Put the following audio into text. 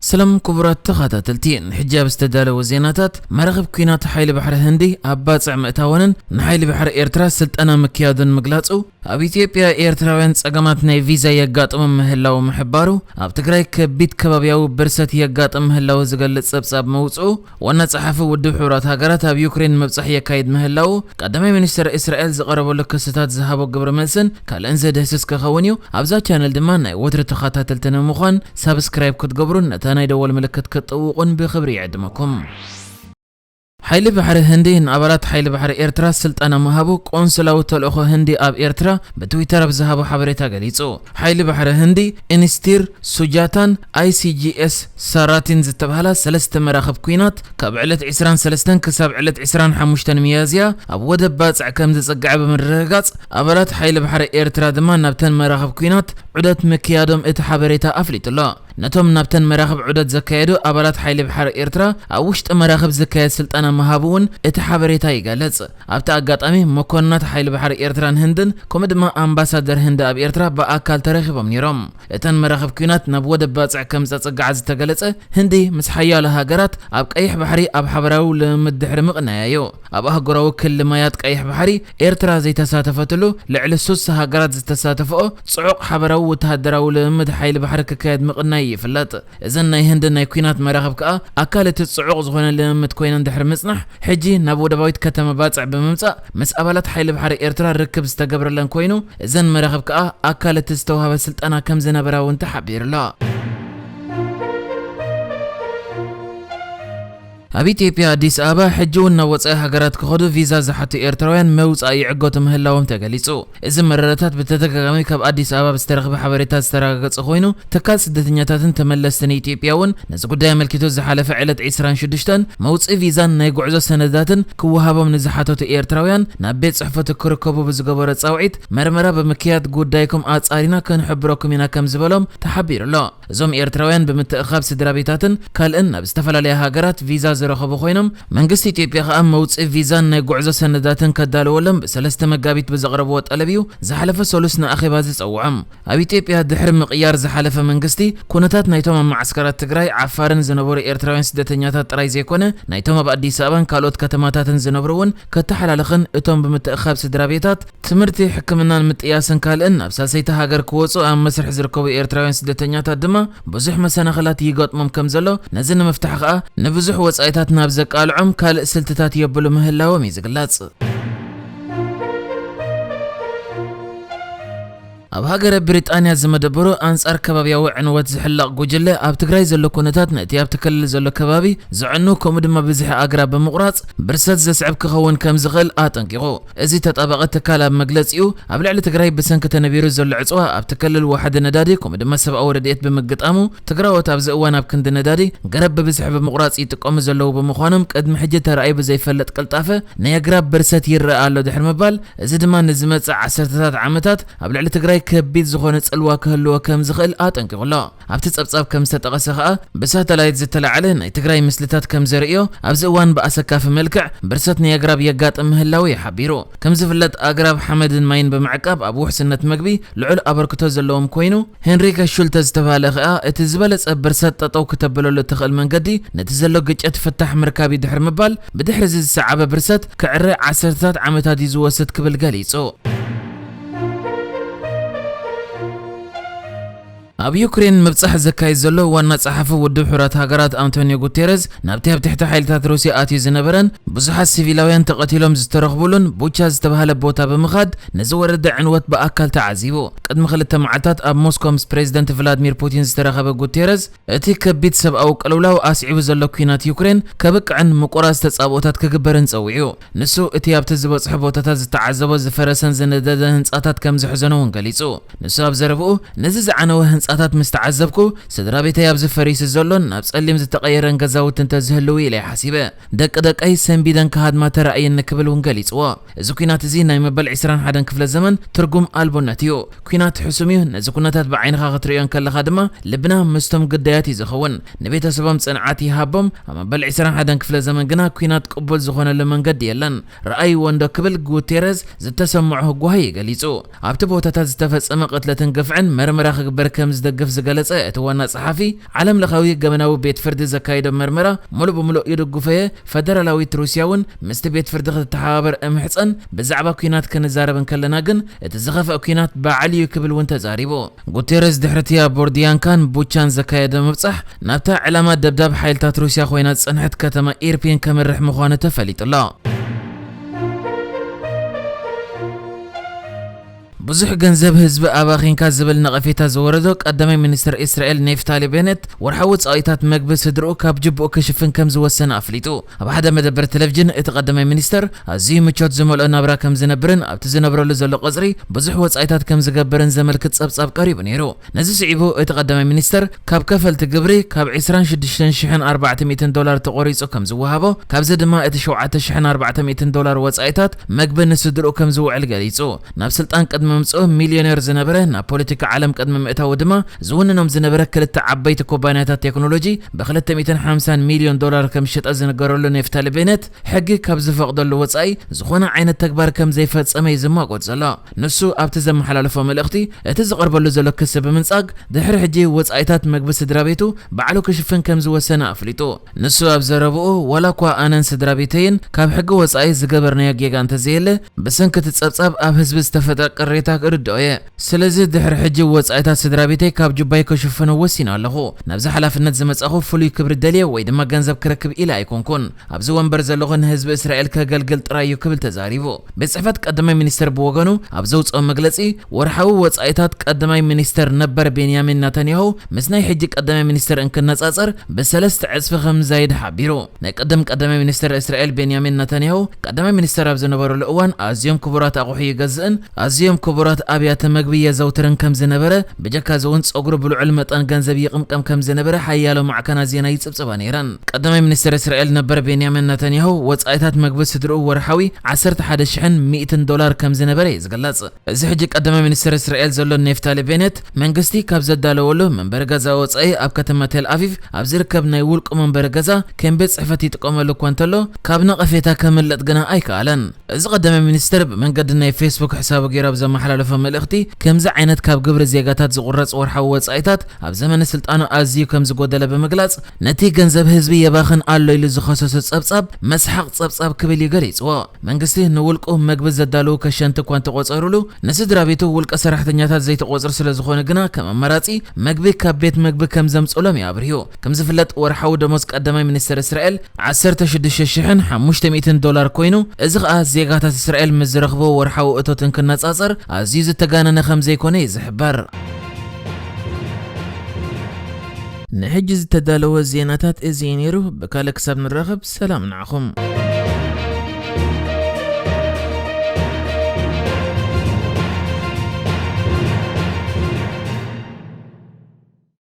ሰላም ክቡራት ተኸታተልቲ፣ ንሕጂ ኣብ ዝተዳለወ ዜናታት፣ መራኽብ ኲናት ሓይሊ ባሕሪ ህንዲ ኣብ ባጽዕ ምእታወንን ንሓይሊ ባሕሪ ኤርትራ ስልጠና ምክያዱን ምግላጹ፣ ኣብ ኢትዮጵያ ኤርትራውያን ጸገማት ናይ ቪዛ የጋጥሞም ምህላዉ ምሕባሩ፣ ኣብ ትግራይ ከቢድ ከባብያዊ ብርሰት የጋጥም ምህላዉ ዝገልጽ ጸብጻብ ምውጽኡ፣ ዋና ጸሓፊ ውድብ ሕቡራት ሃገራት ኣብ ዩክሬን ምብጻሕ የካይድ ምህላዉ፣ ቀዳማይ ሚኒስተር እስራኤል ዝቐረበሉ ክስታት ዝሃቦ ግብረ መልስን ካልእን ዘድህስስ ክኸውን እዩ። ኣብዛ ቻነል ድማ ናይ ወትሪ ተኸታተልቲ ንምዃን ሳብስክራይብ ክትገብሩን ነታ ናይ ደወል ምልክት ክትጥውቑን ብኽብሪ ይዕድመኩም። ሓይሊ ባሕሪ ህንዲ ንኣባላት ሓይሊ ባሕሪ ኤርትራ ስልጠና ምሃቡ ቆንስላዊ ተልእኾ ህንዲ ኣብ ኤርትራ ብትዊተር ኣብ ዝሃቦ ሓበሬታ ገሊጹ። ሓይሊ ባሕሪ ህንዲ ኢንስቲር ሱጃታን ኣይሲጂኤስ ሳራቲን ዝተባህላ ሰለስተ መራኽብ ኲናት ካብ ዕለት ዕስራን ሰለስተን ክሳብ ዕለት ዕስራን ሓሙሽተን ሚያዝያ ኣብ ወደብ ባጽዕ ከም ዝጽግዓ ብምርግጋጽ፣ ኣባላት ሓይሊ ባሕሪ ኤርትራ ድማ ናብተን መራኽብ ኲናት ዑደት ምክያዶም እቲ ሓበሬታ ኣፍሊጡ ኣሎ። ነቶም ናብተን መራኽብ ዑደት ዘካየዱ ኣባላት ሓይሊ ባሕሪ ኤርትራ ኣብ ውሽጢ መራኽብ ዝካየድ ስልጠና ምሃቡ እውን እቲ ሓበሬታ ይገልጽ። ኣብቲ ኣጋጣሚ መኮንናት ሓይሊ ባሕሪ ኤርትራን ህንድን ከምኡ ድማ ኣምባሳደር ህንዲ ኣብ ኤርትራ ብኣካል ተረኺቦም ነይሮም። እተን መራኽብ ኲናት ናብ ወደብ ባጽዕ ከም ዘጸግዓ ዝተገለጸ ህንዲ ምስ ሓያሎ ሃገራት ኣብ ቀይሕ ባሕሪ ኣብ ሓበራዊ ልምምድ ድሕሪ ምቕናያ እዩ። ኣብ ኣህጉራዊ ክሊ ማያት ቀይሕ ባሕሪ ኤርትራ ዘይተሳተፈትሉ ልዕሊ ሱሳ ሃገራት ዝተሳተፈኦ ጽዑቕ ሓበራዊ ወተሃደራዊ ልምምድ ሓይሊ ባሕሪ ክካየድ ምቕናይ ይፍለጥ። እዘን ናይ ህንዲ ናይ ኲናት መራኽብ ከኣ ኣካል እቲ ጽዑቕ ዝኾነ ልምምድ ኮይነን ድሕሪ ምጽናሕ፣ ሕጂ ናብ ወደባዊት ከተማ ባጽዕ ብምምጻእ ምስ ኣባላት ሓይሊ ባሕሪ ኤርትራ ርክብ ዝተገብረለን ኮይኑ፣ እዘን መራኽብ ከኣ ኣካል እቲ ዝተዋህበ ስልጠና ከም ዝነበራ እውን ተሓቢሩ ኣሎ። ኣብ ኢትዮጵያ ኣዲስ ኣበባ ሕጂ እውን ናብ ወጻኢ ሃገራት ክኸዱ ቪዛ ዝሓቱ ኤርትራውያን መውጻኢ ይዕገቱ ምህላዎም ተገሊጹ። እዚ መረዳታት ብተደጋጋሚ ካብ ኣዲስ ኣበባ ዝተረኽበ ሓበሬታ ዝተረጋገጸ ኮይኑ፣ ትካል ስደተኛታትን ተመለስትን ኢትዮጵያ እውን ነዚ ጉዳይ ኣመልኪቱ ዝሓለፈ ዕለት ዕስራን ሽዱሽተን መውጽኢ ቪዛን ናይ ጉዕዞ ሰነዳትን ክወሃቦም ንዝሓተቱ ኤርትራውያን ናብ ቤት ጽሕፈቱ ክርከቡ ብዝገበሮ ጻውዒት መርመራ ብምክያድ ጉዳይኩም ኣጻሪና ክንሕብረኩም ኢና ከም ዝበሎም ተሓቢሩ ኣሎ። እዞም ኤርትራውያን ብምትእኻብ ስድራ ቤታትን ካልእን ናብ ዝተፈላለያ ሃገራት ቪዛ ዝረኸቡ ኮይኖም፣ መንግስቲ ኢትዮጵያ ከኣ መውጽኢ ቪዛን ናይ ጉዕዞ ሰነዳትን ከዳልወሎም ብሰለስተ መጋቢት ብዘቕረብዎ ጠለብ እዩ ዝሓለፈ ሰሉስ ንኣኼባ ዝጸውዖም። ኣብ ኢትዮጵያ ድሕሪ ምቕያር ዝሓለፈ መንግስቲ፣ ኩነታት ናይቶም ኣብ መዓስከራት ትግራይ፣ ዓፋርን ዝነበሩ ኤርትራውያን ስደተኛታት ጥራይ ዘይኮነ፣ ናይቶም ኣብ ኣዲስ ኣበባን ካልኦት ከተማታትን ዝነብሩ እውን ከተሓላልኽን እቶም ብምትእኻብ ስድራ ቤታት ትምህርቲ፣ ሕክምናን ምጥያስን ካልእን ናብ ሳልሰይቲ ሃገር ክወጹ ኣብ መስርሕ ዝርከቡ ኤርትራውያን ስደተኛታት ድማ ብዙሕ መሰናኽላት ይገጥሞም ከም ዘሎ፣ ነዚ ንምፍታሕ ከኣ ንብዙሕ ወጻኢታት ናብ ዘቃልዖም ካልእ ስልትታት የብሉ ምህላዎም እዩ ዝግለጽ። ኣብ ሃገረ ብሪጣንያ ዝመደበሩ ኣንጻር ከባብያዊ ዕንወት ዝሕለቕ ጉጅለ ኣብ ትግራይ ዘሎ ኩነታት ነቲ ኣብቲ ክልል ዘሎ ከባቢ ዘዕኑ ከምኡ ድማ ብዝሒ ኣግራብ ብምቑራጽ ብርሰት ዘስዕብ ክኸውን ከም ዝኽእል ኣጠንቂቑ። እዚ ተጣባቒ ትካል ኣብ መግለጺኡ፣ ኣብ ልዕሊ ትግራይ ብሰንኪ ተነቢሩ ዘሎ ዕጽዋ ኣብቲ ክልል ዋሕዲ ነዳዲ ከምኡ ድማ ሰብኣዊ ረድኤት ብምግጣሙ፣ ትግራዎት ኣብዚ እዋን ኣብ ክንዲ ነዳዲ ገረብ ብብዝሒ ብምቑራጽ ይጥቀሙ ዘለዉ ብምዃኖም፣ ቅድሚ ሕጂ ተራእዩ ብዘይፈልጥ ቅልጣፈ ናይ ኣግራብ ብርሰት ይረኣ ኣሎ ድሕሪ ምባል፣ እዚ ድማ ንዝመጽእ ዓሰርተታት ዓመታት ኣብ ልዕሊ ትግራይ ከቢድ ዝኾነ ጽልዋ ክህልዎ ከም ዝኽእል ኣጠንቂቑ ኣሎ። ኣብቲ ጸብጻብ ከም ዝተጠቐሰ ከኣ፣ ብሳተላይት ዝተላዕለ ናይ ትግራይ ምስልታት ከም ዘርእዮ፣ ኣብዚ እዋን ብኣሰካፊ መልክዕ ብርሰት ናይ ኣግራብ የጋጥም ምህላዉ እዩ ሓቢሩ። ከም ዝፍለጥ፣ ኣግራብ ሓመድን ማይን ብምዕቃብ ኣብ ውሕስነት መግቢ ልዑል ኣበርክቶ ዘለዎም ኮይኑ፣ ሄንሪከ ሹልተ ዝተባህለ ከኣ፣ እቲ ዝበለጸ ብርሰት ጠጠው ክተብለሉ እትኽእል መንገዲ ነቲ ዘሎ ግጭት ፍታሕ ምርካብ እዩ ድሕሪ ምባል፣ ብድሕሪ እዚ ዝሰዓበ ብርሰት ክዕረ ዓሰርተታት ዓመታት እዩ ዝወስድ ክብል ገሊጹ። ኣብ ዩክሬን ምብጻሕ ዘካይድ ዘሎ ዋና ጸሓፊ ውድብ ሕቡራት ሃገራት ኣንቶኒዮ ጉቴረዝ ናብቲ ኣብ ትሕቲ ሓይልታት ሩስያ ኣትዩ ዝነበረን ብዙሓት ሲቪላውያን ተቐቲሎም ዝተረኽቡሉን ቡቻ ዝተባህለ ቦታ ብምኻድ ነዚ ወረደ ዕንወት ብኣካል ተዓዚቡ። ቅድሚ ክልተ መዓልታት ኣብ ሞስኮ ምስ ፕሬዚደንት ቭላድሚር ፑቲን ዝተራኸበ ጉቴረዝ እቲ ከቢድ ሰብኣዊ ቅልውላው ኣስዒቡ ዘሎ ኲናት ዩክሬን ከብቅዕን ምቁራጽ ተጻብኦታት ክግበርን ጸዊዑ። ንሱ እቲ ኣብቲ ዝበጽሑ ቦታታት ዝተዓዘቦ ዝፈረሰን ዝነደደን ህንጻታት ከም ዘሕዘኖ እውን ገሊጹ። ንሱ ኣብ ዘረብኡ፣ ነዚ ዝዓነወ ህንጻታት ምስ ተዓዘብኩ፣ ስድራ ቤተይ ኣብዚ ፈሪሱ ዘሎን ናብ ጸሊም ዝተቐየረን ገዛውቲ እንተዝህልዉ ኢለ ሓሲበ። ደቂ ደቀይ ሰንቢደን ክሃድማ ተራእየኒ ክብል እውን ገሊጽዎ። እዚ ኲናት እዚ ናይ መበል ዕስራን ሓደን ክፍለ ዘመን ትርጉም ኣልቦነት እዩ። ኲናት ሕሱም እዩ። ነዚ ኩነታት ብዓይንኻ ክትርእዮ እንከለኻ ድማ ልብና ምስቶም ግዳያት እዩ ዝኸውን። ንቤተሰቦም ጽንዓት ይሃቦም። ኣብ መበል ዕስራን ሓደን ክፍለ ዘመን ግና ኲናት ቅቡል ዝኾነሉ መንገዲ የለን። ረኣይዎ እንዶ ክብል ጉቴረዝ ዝተሰምዖ ህጓሂ ገሊጹ። ኣብቲ ቦታታት ዝተፈጸመ ቅትለትን ግፍዕን መርመራ ክግበር ከም ዝደግፍ ዝገለጸ እቲ ዋና ጸሓፊ፣ ዓለም ለኻዊ ገበናዊ ቤት ፍርዲ ዘካየዶ መርመራ ሙሉእ ብሙሉእ ይድግፎ እየ፣ ፈደራላዊት ሩስያ እውን ምስቲ ቤት ፍርዲ ክትተሓባበር እምሕጸን፣ ብዛዕባ ኲናት ክንዛረብ እንከለና ግን እቲ ዝኸፍአ ኲናት በዓል እዩ ክብል እውን ተዛሪቡ። ጉቴረስ ድሕሪ እቲ ኣብ ቦርድያንካን ቡቻን ዘካየዶ ምብጻሕ፣ ናብታ ዕላማ ደብዳብ ሓይልታት ሩስያ ኮይና ዝጸንሐት ከተማ ኢርፒን ከምርሕ ምዃኑ ተፈሊጡ ኣሎ። ብዙሕ ገንዘብ ህዝቢ ኣባኺንካ ዝብል ነቐፌታ ዝወረዶ ቀዳማይ ሚኒስትር እስራኤል ኔፍታሊ ቤነት፣ ወርሓዊ ወጻኢታት መግቢ ስድርኡ ካብ ጅቡኡ ክሽፍን ከም ዝወሰነ ኣፍሊጡ። ኣብ ሓደ መደበር ቴሌቪዥን እቲ ቀዳማይ ሚኒስትር ኣዝዩ ምቾት ዝመልኦ ናብራ ከም ዝነብርን ኣብቲ ዝነብረሉ ዘሎ ቀጽሪ ብዙሕ ወጻኢታት ከም ዝገብርን ዘመልክት ጸብጻብ ቀሪቡ ነይሩ። ነዚ ስዒቡ እቲ ቀዳማይ ሚኒስትር ካብ ከፈልቲ ግብሪ ካብ ዕስራን ሽዱሽተን ሽሕን ኣርባዕተ ሚእትን ዶላር ተቖሪጹ ከም ዝወሃቦ፣ ካብዚ ድማ እቲ ሸውዓተ ሽሕን ኣርባዕተ ሚእትን ዶላር ወጻኢታት መግቢ ንስድርኡ ከም ዝውዕል ገሊጹ። ናብ ስልጣን ቅድሚ ምምጽኡ ሚልዮነር ዝነበረ፣ ናብ ፖለቲካ ዓለም ቅድሚ ምእታዉ ድማ ዝውንኖም ዝነበረ ክልተ ዓበይቲ ኩባንያታት ቴክኖሎጂ ብ ክልተ ሚእትን ሓምሳን ሚልዮን ዶላር ከም ዝሸጠ ዝንገረሉ ኔፍታሊ ቤነት፣ ሕጊ ካብ ዝፈቕደሉ ወጻኢ ዝኾነ ዓይነት ተግባር ከም ዘይፈጸመ እዩ ዝማጎት ዘሎ። ንሱ ኣብቲ ዘመሓላለፎ መልእኽቲ፣ እቲ ዝቐርበሉ ዘሎ ክሲ ብምንጻግ፣ ድሕሪ ሕጂ ወጻኢታት መግቢ ስድራ ቤቱ ባዕሉ ክሽፍን ከም ዝወሰነ ኣፍሊጡ። ንሱ ኣብ ዘረብኡ፣ ዋላ እኳ ኣነን ስድራ ቤተይን ካብ ሕጊ ወጻኢ ዝገበርናዮ ጌጋ እንተዘየለ፣ ብሰንኪ እቲ ጸብጻብ ኣብ ህዝቢ ዝተፈጥረ ቅሬታ ክርድኦ እየ። ስለዚ ድሕሪ ሕጂ ወጻኢታት ስድራ ቤተይ ካብ ጁባይ ክሽፍኖ ወሲነ ኣለኹ። ናብዚ ሓላፍነት ዝመጻኹ ፍሉይ ክብሪ ደልየ ወይ ድማ ገንዘብ ክረክብ ኢለ ኣይኮንኩን። ኣብዚ ወንበር ዘለኹ ንህዝቢ እስራኤል ከገልግል ጥራይ እዩ ክብል ተዛሪቡ። ቤት ጽሕፈት ቀዳማይ ሚኒስትር ብወገኑ ኣብ ዘውጽኦ መግለጺ፣ ወርሓዊ ወጻኢታት ቀዳማይ ሚኒስትር ነበር ቤንያሚን ናታንያሁ ምስ ናይ ሕጂ ቀዳማይ ሚኒስትር እንክነጻጸር ብሰለስተ ዕጽፊ ከም ዝዛይድ ሓቢሩ። ናይ ቀደም ቀዳማይ ሚኒስትር እስራኤል ቤንያሚን ናታንያሁ ቀዳማይ ሚኒስትር ኣብ ዝነበረሉ እዋን ኣዝዮም ክቡራት ኣቑሑ ይገዝእን ኣዝዮም ክቡራት ኣብያተ መግቢ የዘውትርን ከም ዝነበረ፣ ብጀካ እዚ እውን ጸጉሩ ብልዑል መጠን ገንዘብ ይቕምቀም ከም ዝነበረ ሓያሎ ማዕከናት ዜና ይጽብጽባ ነይረን። ቀዳማይ ሚኒስትር እስራኤል ነበር ቤንያሚን ናታንያሁ ወጻኢታት መግቢ ስድርኡ ወርሓዊ ዓሰርተ ሓደ ሽሕን ሚእትን ዶላር ከም ዝነበረ እዩ ዝግለጽ። እዚ ሕጂ ቀዳማይ ሚኒስትር እስራኤል ዘሎ ኔፍታሊ ቤነት፣ መንግስቲ ካብ ዘዳለወሉ መንበሪ ገዛ ወጻኢ ኣብ ከተማ ቴል ኣቪቭ ኣብ ዝርከብ ናይ ውልቁ መንበሪ ገዛ ከም ቤት ጽሕፈት ይጥቀመሉ እኳ እንተሎ፣ ካብ ነቐፌታ ከምልጥ ግና ኣይከኣለን። እዚ ቀዳማይ ሚኒስትር ብመንገዲ ናይ ፌስቡክ ሕሳቡ ገይሩ ኣብ ዘመሓላለፎ መልእኽቲ፣ ከምዚ ዓይነት ካብ ግብሪ ዜጋታት ዝቑረጽ ወርሓዊ ወጻኢታት ኣብ ዘመነ ስልጣኑ ኣዝዩ ከም ዝጎደለ ብምግላጽ፣ ነቲ ገንዘብ ህዝቢ የባኽን ኣሎ ኢሉ ዝኸሰሶ ጸብጻብ መስሓቕ ጸብጻብ ክብል እዩ ገሊጽዎ። መንግስቲ ንውልቁ መግቢ ዘዳልዉ ከሸንቲ እኳ እንተቖጸሩሉ፣ ንስድራ ቤቱ ውልቀ ሰራሕተኛታት ዘይተቖጽሩ ስለ ዝኾነ ግና ከም ኣማራጺ መግቢ ካብ ቤት መግቢ ከም ዘምጽኡሎም እዩ ኣብሪሁ። ከም ዝፍለጥ ወርሓዊ ደሞዝ ቀዳማይ ሚኒስትር እስራኤል ዓሰርተ ሽዱሽተ ሽሕን ሓሙሽተ ሚእትን ዶላር ኮይኑ፣ እዚ ኸኣ ዜጋታት እስራኤል ምስ ዝረኽቦ ወርሓዊ እቶት እንክነጻጸር ኣዝዩ ዝተጋነነ ከም ዘይኮነ እዩ ዝሕበር። ንሕጂ ዝተዳለወ ዜናታት እዚ እዩ ነይሩ። ብካልእ ክሳብ ንራኸብ ሰላም ንዓኹም።